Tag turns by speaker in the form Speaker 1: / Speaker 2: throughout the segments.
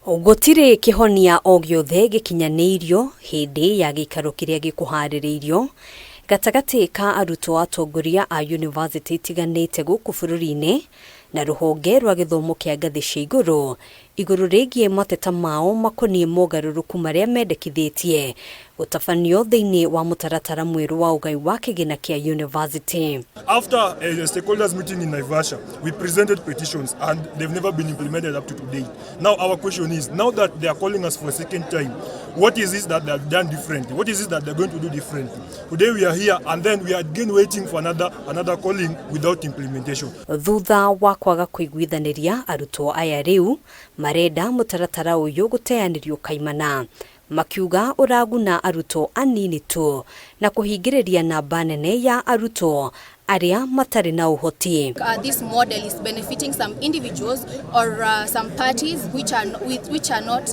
Speaker 1: Gũtirĩ kĩhonia o gĩothe gĩkinyanĩirio hĩndĩ ya gĩikaro kĩrĩa gĩkũharĩrĩirio gatagatĩ ka arutwo atongoria a yunivasĩtĩ itiganĩte gũkũ bũrũri-inĩ na rũhonge rwa gĩthomo kĩa ngathĩ cia igũrũ igũrũ rĩgiĩ mateta mao makoniĩ mogarũrũku marĩa mendekithĩtie gũtabanio thĩinĩ wa mũtaratara mwerũ wa ũgai wa kĩgĩna kĩa yunivasĩtĩ.
Speaker 2: After a stakeholders meeting in Naivasha, we presented petitions and they've never been implemented up to today. Now our question is, now that they are calling us for a second time, what is it that they have done differently? What is it that they're going to do differently? Today we are here and then we are again waiting for another calling without implementation.
Speaker 1: Thutha wa kwaga kũiguithanĩria, arutwo aya rĩu marenda mũtaratara ũyũ gũteanĩrio kaimana, makiuga ũraguna arutwo anini tu na kũhingĩrĩria namba nene ya arutwo arĩa matarĩ na ũhoti.
Speaker 3: This model is benefiting some individuals or some parties which are not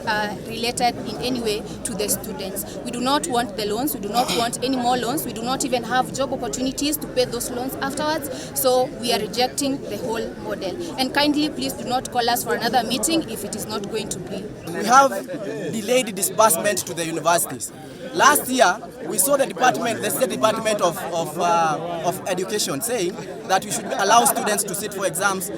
Speaker 3: related in any way to the students. We do not want the loans. We do not want any more loans. We do not even have job opportunities to pay those loans afterwards. So we are rejecting the whole model. And kindly, please do not call us for another meeting if it is not going to be.
Speaker 4: We have delayed disbursement to the universities. Last year, we saw the department, the State Department of Education saying that we should allow students to sit for exams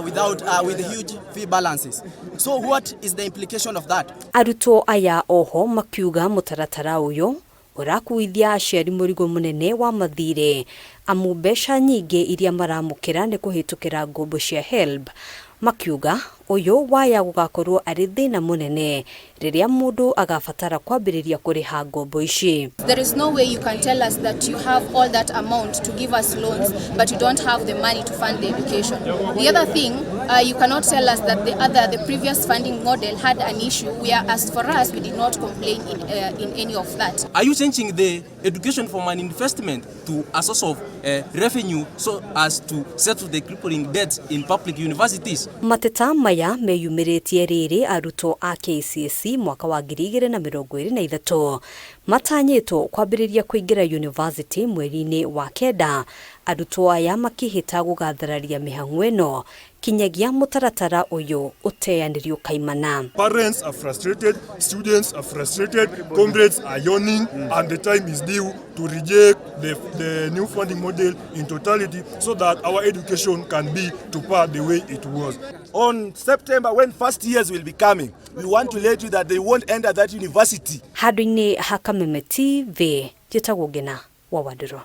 Speaker 4: with huge fee balances. So what is the implication of that?
Speaker 1: Arutwo aya oho makiuga mũtaratara ũyũ ũrakuithia aciari mũrigo mũnene wa mathirĩ, amu mbeca nyingĩ iria maramũkĩra nĩ kũhĩtũkĩra ngombo cia HELB, makiuga ũyũ waya gũgakorwo arĩ thĩna mũnene rĩrĩa mũndũ agabatara kwambĩrĩria kũrĩha ngombo ici.
Speaker 3: There is no way you can tell us that you have all that amount to give us loans, but you don't have the money to fund the education. The other thing, you cannot tell us that the previous funding model had an issue, where as for us, we did not complain in any of that.
Speaker 5: Are you changing the education from an investment to a source of revenue so as to settle the crippling debts in public universities?
Speaker 1: Mateta maya meyumĩrĩtie rĩrĩ arutwo a KCSE mwaka wa 2023 matanyĩtwo kwambĩrĩria kũingĩra university mweri-inĩ wa 9, arutwo aya makĩhĩta gũgathararia mĩhang'o ĩno kinyagia mũtaratara ũyũ ũteanĩrio kaimana.
Speaker 2: Parents are frustrated, students are frustrated, comrades are yawning, and the time is due to reject the new funding model in totality so that our education can be to par the way it was.
Speaker 4: On September, when first years will be coming, we want to let you that they won't enter that university.
Speaker 1: Handũ-inĩ ha Kameme TV, njĩtagwo Ngina wa Wandũrũ.